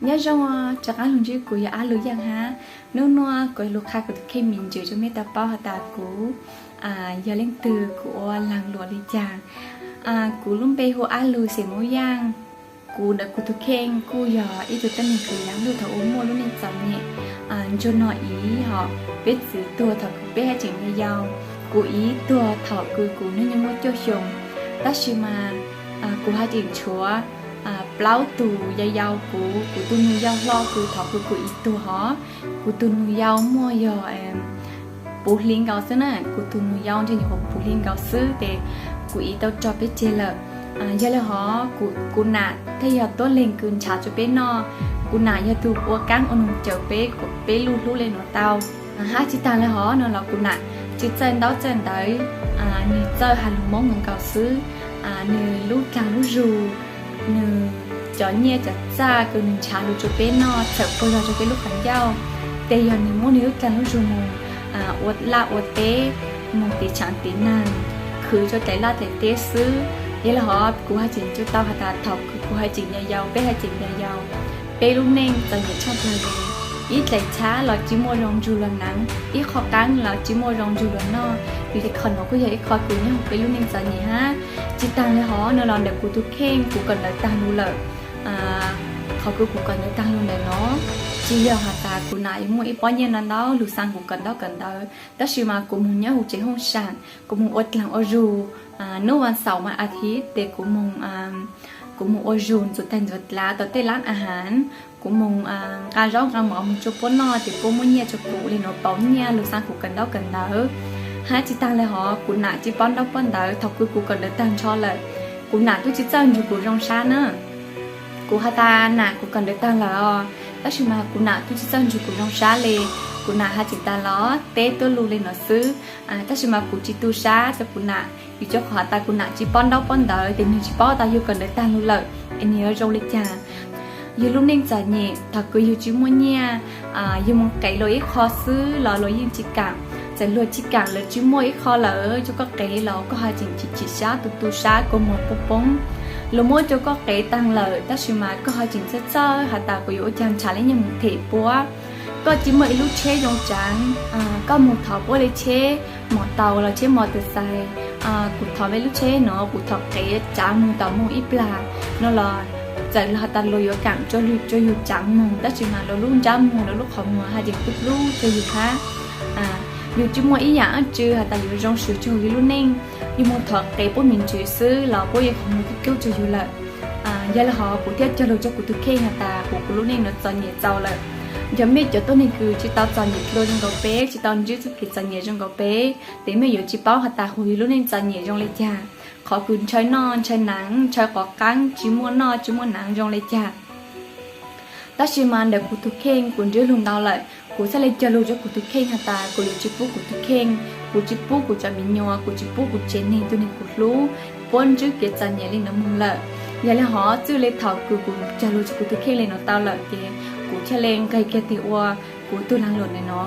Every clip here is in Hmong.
Nyob zoo, rov qab los ntsib kuv yog Ab Lug Yeej hab. Hnub nuav kuv lug qha kuv tus kheej me ntsis rua mej tau paub has tas kuv yog leej twg, kuv ua laag luam le caag. Kuv lub npe hu Ab Lug xeem Moob Yaaj. Kuv ntawm kuv tus kheej kuj yog ib tug tuab neeg kws yav luj thaum ub muaj lub neej txom nyem ntsuag no ib hom, peb txwv tuag thaum kws peb haj tseem yau yau. Kuv ib tuag thaum kws kuv hnub nyoog muaj cuaj xyoos, tab sis mas kuv haj tseem tshuav plaub tug yau yau. Kuv, kuv tug nus yau hlo kws thaum kws kuv ib tuag hov, kuv tug nus yau muaj yog puv hli nkaus xwb na, kuv tug nus yau ntshe nyuam qhuav puv hli nkaus xwb tes kuv ib tau rog peb tseg lawm. Yog le hov kuv nam thiaj yog tuab leeg kws nrhav rua peb noj. Kuv nam yog tug ua kaab ua noog cawm peb, peb luj hlub le nuav tau. Hab tsi taag le hov no los kuv nam tsi txawj ntaub txawj ntawv, nwg txawj has lug Moob nkaus nkaus xwb. Nwg lub dlaag lub zug, nwg cov nyiaj cov txag kws nwg nrhav lug rua peb noj txhawm puag zog rua peb lub qhov ncauj, tes yog nwg muab nwg lub dlaag lub zug moog ua laj ua teb, moog tiv tshaav tiv naag, khwv rua dlaim laj dlaim teb xwb. Yog le hov kuv haj tseem tsi tau has tas thaum kws kuv haj tseem yau yau, peb haj tseem yau yau, peb lub neej txom nyem tshaj plawg le. Ib dlaim tshab los tsi muaj zoo ntsug luas naav, ib qho qaab los tsi muaj zoo ntsug luas noj. Vim le qhov nuav kuj yog ib qho kws nyob huv peb lub neej txom nyem hab. Tsi taag le hov no los ntawm kuv tug kheej kuv kawm ntawv taag lug lawm. Qhov kws kuv kawm ntawv taag lug ntawm no tsi yog has tas kuv nam yuav muaj ib pob nyiaj no ntau lug xaa kuv kawm ntaub kawm ntawv, tab sis mas kuv moog nyob huv tsev hooj saam, kuv moog ua dlaag ua zug. Nub vas xaum mas a thiv tes kuv moog, kuv moog ua zug ntxuav taig ntxuav dlav tau tej laab a has, kuv moog nqa zaub nqa mov moog rua puab noj tes puab muab nyiaj rua kuv le nuav pauv nyiaj lug xaa kuv kawm ntaub kawm ntawv. Hab tsi taag le hov kuv nam tsi paub ntaub paub ntawv, thaum kws kuv kawm ntawv taag nrho lawm, kuv nam tub tsi txawj nrug kuv zoo sab na. Kuv has tas nam kuv kawm ntawv taag lawm os, tab sis mas kuv nam tub tsi txawj nrug kuv zoo sab le. Kuv nam has tseem tas los teb tuab lug le nuav xwb, tab sis mas kuv tsi tu sab rua kuv nam, vim rua qhov has tas kuv nam tsi paub ntaub paub ntawv tes nwg tsi paub tas yug kawm ntawv taag lug lawm es nwg yuav zoo le caag. Yug lub neej txom nyem, thaum kws yug tsi muaj nyiaj, yug moog qev luas ib qho xwb los luas yeej tsi kaam. Txawm luag tsi kaam lawv tsi muaj ib qho lawm rua koj qev los koj haj tseem chim chim sab tu tu sab kua muag poob poob. Luas muab rua koj qev taag lawm tab sis mas koj haj tseem txhawj txhawj has tas kuv yuav ua caag nrhav le nyiaj moog them puab. Koj tsi muaj ib lub tsheb zoo tsaav, koj moog thov puab le tsheb mos taus los tsheb mos tas xais, kuv thov me lub tsheb no kuv thov qev tsaav moog tom moog ib plag no los txawm has tas luas yuav kaam rua yug tsaav moog tab sis mas luas lub ntsab muag luas lub qhov muag haj tseem tub hlub rua yug hab. Yug tsi muaj ib yaam dlaab tsi has tas yuav zoo swv rua yug lub neej, yug moog thov qev puab me ntsis xwb los puab yuav qhov muag tub hlub rua yug lawm. Yog le hov kuv thiaj cog lug rua kuv tug kheej has tas kuv, kuv lub neej nuav txom nyem txaus lawm. Yog mej cov tuab neeg kws tsi tau txom nyem dlua zoo nkaus peb, tsi tau ntsib txuj kev txom nyem zoo nkaus peb, tes mej yuav tsi paub has tas huv yug lub neej txom nyem zoo le caag. Qhov kws ntshaw noj ntshaw naav, ntshaw quav qaab, tsi muaj noj tsi muaj naav zoo le caag. Tab sis mas ntawm kuv tug kheej kuv ntsib lug ntau lawm, kuv txhaj le cog lug rua kuv tug kheej has tas kuv yuav tsi pub kuv tug kheej, kuv tsi pub kuv cov me nyuam, kuv tsi pub kuv tsev neeg tug neeg kuv hlub puab ntsib kev txom nyem le nuav moog lawm. Yog le hov txwj le thaum kws kuv cog lug rua kuv tug kheej le nuav tau lawm ces kuv thiaj le nqeg kiag tig ua kuv tug laag luam ntawm no.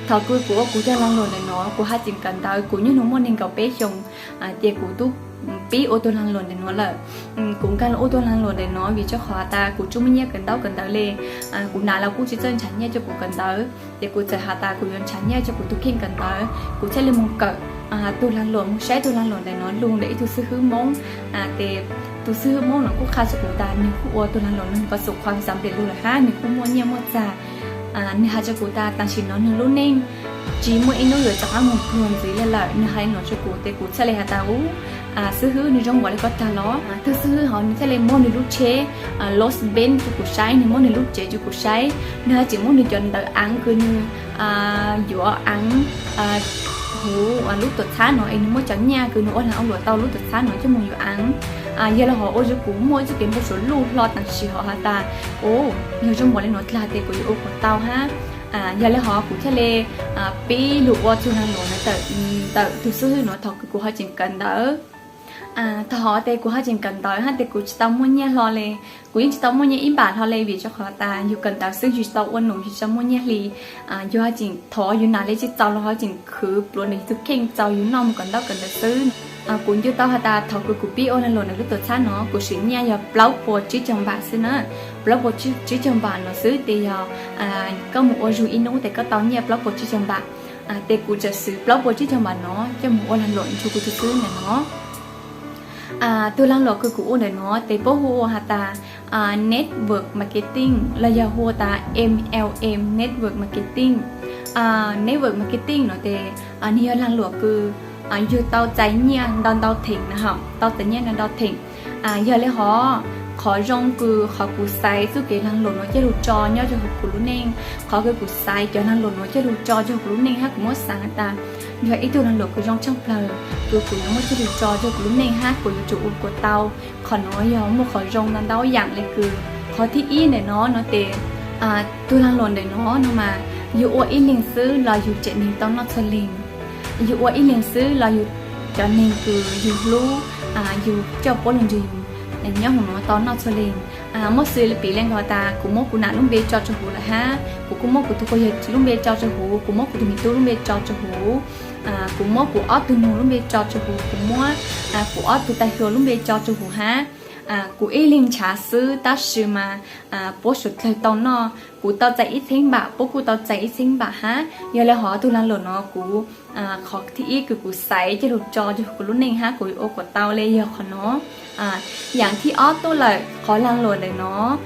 Thaum kws kuv ua kuv tug laag luam ntawm no kuv haj tseem kawm ntawv, kuv nyob nug muaj neeg nkaum peb xyoos, ces kuv tub pib ua tug laag luam ntawm no lawm. Kuv nkaag lug ua tug laag luam ntawm no vim rua qhov has tas kuv tsi muaj nyiaj kawm ntaub kawm ntawv le. Kuv nam los kuj tsi txawj nrhav nyiaj rua kuv kawm ntawv, ces kuv txawm has tas kuv yuav nrhav nyiaj rua kuv tug kheej kawm ntawv. Kuv thiaj le moog kawm tug laag luam, moog saib tug laag luam ntawm no lug ntawm ib tug xib hwb Moob. Ces tug xib hwb Moob no kuj qha rua kuv tas nwg kuj ua tug laag luam nwg kov xum qhuas xam nplem lug lawm hab nwg kuj muaj nyiaj muaj txag. Nwg has rua kuv tas tam sim no nwg lub neej tsi muaj ib nub yuav rov qaab moog pluag ntxiv le lawm. Nwg has le nuav rua kuv tes kuv txhaj le has tas u, xib hwb nwg zoo npaum le koj tag los? Tug xib hwb hov nwg txhaj le muab nwg lub tsheb Lost Benz rua kuv saib, nwg muab nwg lub tsev rua kuv saib, nwg haj tseem muab nwg cov ntawv aav kws nwg yuav aav huv lub tuam txhab no es nwg muab cov nyiaj kws nwg ua laag ua luam tau lub tuam txhab no coj moog yuav aav. Yog le hov ua rua kuv muaj ib txuj kev npau suav luj hlo tam sim hov has tas u, yog zoo npaum le nuav dlaag tes kuv yuav ua kom tau hab. Yog le hov kuv thiaj le pib lug ua tug laag luam ntawm tug xib hwb no thaum kws kuv haj tseem kawm ntawv. Thaum hov tes kuv haj tseem kawm ntawv hab tes kuv tsi tau muaj nyiaj hlo le. Kuv yeej tsi tau muaj nyiaj ib npam hlo le vim rua qhov tas yug kawm ntawv xwb yug tsi tau ua num, yug tsi tau muaj nyiaj hli. Yug haj tseem thov yug nam le tsi txaus los haj tseem khwv pluav ntawm yug tug kheej txaus yug noj moog kawm ntaub kawm ntawv xwb. Kuv nco tau has tas thaum kws kuv pib ua lag luam ntawm lub tuam txhab no kuv sim nyiaj yog plaub puas tsib caug npam xwb na. Plaub puas tsib caug npam no xwb ces yog koj mus ua zug ib hnub tes koj tau nyiaj plaub puas tsib caug npam. Ces kuv txawm siv plaub puas tsib caug npam no coj mus ua lag luam nrug kuv tug xwb ntawm no. Tus lag luam kws kuv ua ntawm no tes puab hu ua has tas network marketing los yog hu ua tas M L M network marketing. Network marketing no tes nws yog lag luam kws yug tau txais nyiaj ntau ntau theem na, tau txais nyiaj ntau ntau theem. Yog le hov, qhov zoo kws qhov kuv xaiv txuj kev lag luam no coj lug tso nyob rua huv kuv lub neej, qhov kws kuv xaiv cov lag luam no coj lug tso rua huv kuv lub neej hab kuv muab xaav has tas yog ib tug lag luam kws zoo tshaaj plawg kws kuv yuav muab coj lug tso rua huv kuv lub neej hab kuv yuav tsum ua kuas tau. Qhov no yog muaj qhov zoo ntau ntau yaam le kws qhov thib ib ntawm no no tes tug lag luam ntawm no no mas yug ua ib leeg xwb los yug tsev neeg tau noj txhua leeg. Yug ua ib leeg xwb los yug cov neeg kws yug hlub, yug coj puab lug nrug yug nyob huv no tau noj txhua leeg. Muab xws le piv le nkaus tas kuv muab kuv nam lub npe tso rua huv lawm hab kuv kuj muab kuv tug quas yawg lub npe tso rua huv, kuv muab kuv tug me tub lub npe tso rua huv, kuv muab kuv ob tug nug lub npe tso rua huv, kuv muab kuv ob tug tag hluas lub npe tso rua huv hab kuv ib leeg nrhav xwb tab sis mas puab suav dlawg tau noj. Kuv tau txais ib txheeb npam, puab kuj tau txais ib txheeb npam hab. Yog le hov tug lag luam no kuv, qhov thib ib kws kuv xaiv coj lug tso rua kuv lub neej hab kuv yuav ua kuas tau le yog qhov no. Yaam thib ob tuaj lawm, qhov lag luam ntawm no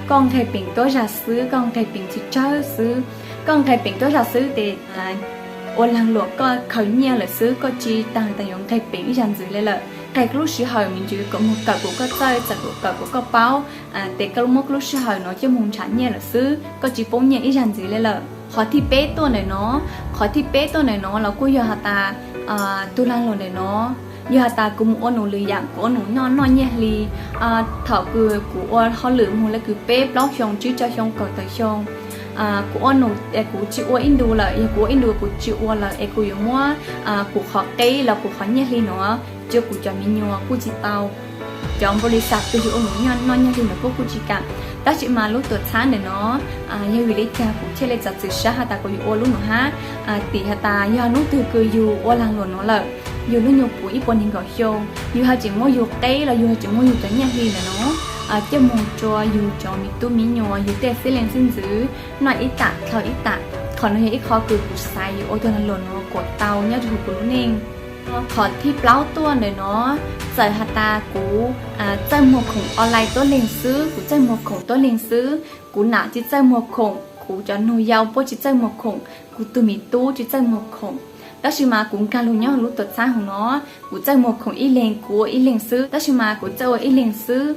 koj nqeg peem tuab zag xwb, koj nqeg peem tsis tsawg xwb. Koj nqeg peem tuab zag xwb tes ua lag luam koj khaws nyiaj lawm xwb, koj tsis taag tas yuav nqeg peem ib zag ntxiv le lawm. Nqeg koj lub sij hawm me ntsis kom moog kawm kuas koj txawj, txawm kuas kawm kuas koj paub, tes koj muab koj lub sij hawm no coj moog nrhav nyiaj lawm xwb, koj tsis poob nyiaj ib zag ntxiv le lawm. Qhov thib peb tuaj ntawm no, qhov thib peb tuaj ntawm no los kuj yog has tas tug lag luam ntawm no yog has tas kuv mus ua num lwm yaam, kuv ua num noj noj nyiaj hli. Thaum kws kuv ua hauj lwm moog le kws peb plaub xyoo, tsib rau xyoo, kaum tawm xyoo, kuv ua num, kuv tsis ua ib ntu lawm, yog kuv ua ib ntu kuv tsis ua lawm es kuv yuav muab kuv qhov qeb los kuv qhov nyiaj hli no rua kuv cov me nyuam kuj tsis tau. Cov npaum li xav kws yug ua num noj nyiaj hli no puab kuj tsis kam. Tab sis mas lub tuam txhab ntawm no yog vim le caag kuv thiaj le txav txim sab has tas kuv yuav ua lub num hab tim has tas yog hnub twg kws yug ua lag luam no lawm, yug hnub nyoog puv ib puas neeg nkaum xyoo, yug ha tseem muab yug qeb los yug ha tseem muab yug cov nyiaj hli ntawm no coj moog rua yug cov me tub me nyuam, yug tej xib leej xib ntxwv noj ib tam dlhau ib tam. Qhov no yog ib qho kws kuv xaiv yuav ua tug lag luam no kuas tau nyob rua huv kuv lub neej. Qhov thib plaub tuaj ntawm no, txawm has tas kuv txawj muag khoom online tuab leeg xwb, kuv txawj muag khoom tuab leeg xwb, kuv nam tsis txawj muag khoom, kuv cov nug yau puab tsis txawj muag khoom, kuv tug me tub tsis txawj muag khoom, tab sis mas kuv nkaag lug nyob huv lub tuam txhab huv no, kuv txawj muag khoom ib leeg, kuv ua ib leeg xwb, tab sis mas kuv txawj ua ib leeg xwb.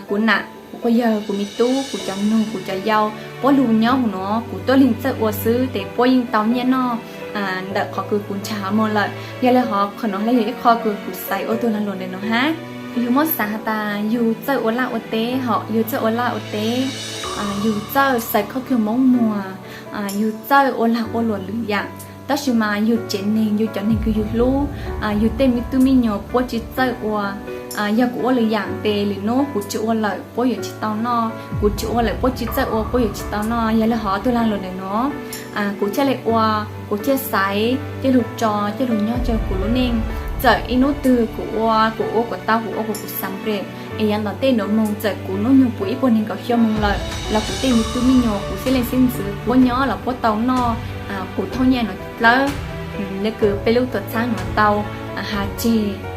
Kuv nam, kuv quas yawg, kuv me tub, kuv cov nug, kuv cov yau, puab lug nyob huv no, kuv tuab leeg txawj ua xwb tes puab yeej tau nyiaj noj ntawm qhov kws kuv nrhav hov moog lawm. Yog le hov qhov no le yog ib qho kws kuv xaiv ua tug lag luam ntawm no hab. Yug muab xav has tas yug txawj ua laj ua teb, hom yug txawj ua laj ua teb, yug txawj xaws khob kag Moob muag, yug txawj ua lag ua luam lwm yaam, tab sis mas yug tsev neeg, yug cov neeg kws yug hlub, yug tej me tub me nyuam puab tsis txawj ua. Yog kuv ua lwm yaam tes lwm nub kuv tsis ua lawm puab yuav tsis tau noj, kuv tsis ua lawm puab tsis txawj ua puab yuav tsis tau noj. Yog le hov tug lag luam ntawm no kuv thiaj le ua, kuv thiaj xaiv coj lug tso, coj lug nyob rua kuv lub neej. Txawm ib nub twg kuv ua, kuv ua kuas tau, kuv ua kuas kuv xav npem es yav tom ntej nuav moog txawm kuv hnub nyoog puv ib puas neeg nkaum xyoo moog lawm los kuv tej me tub me nyuam, kuv xib leej xib ntxwv puab nyob los puab tau noj, kuv thooj nyiaj no dlawb. Le kws peb lub tuam txhab nuav tau has tseg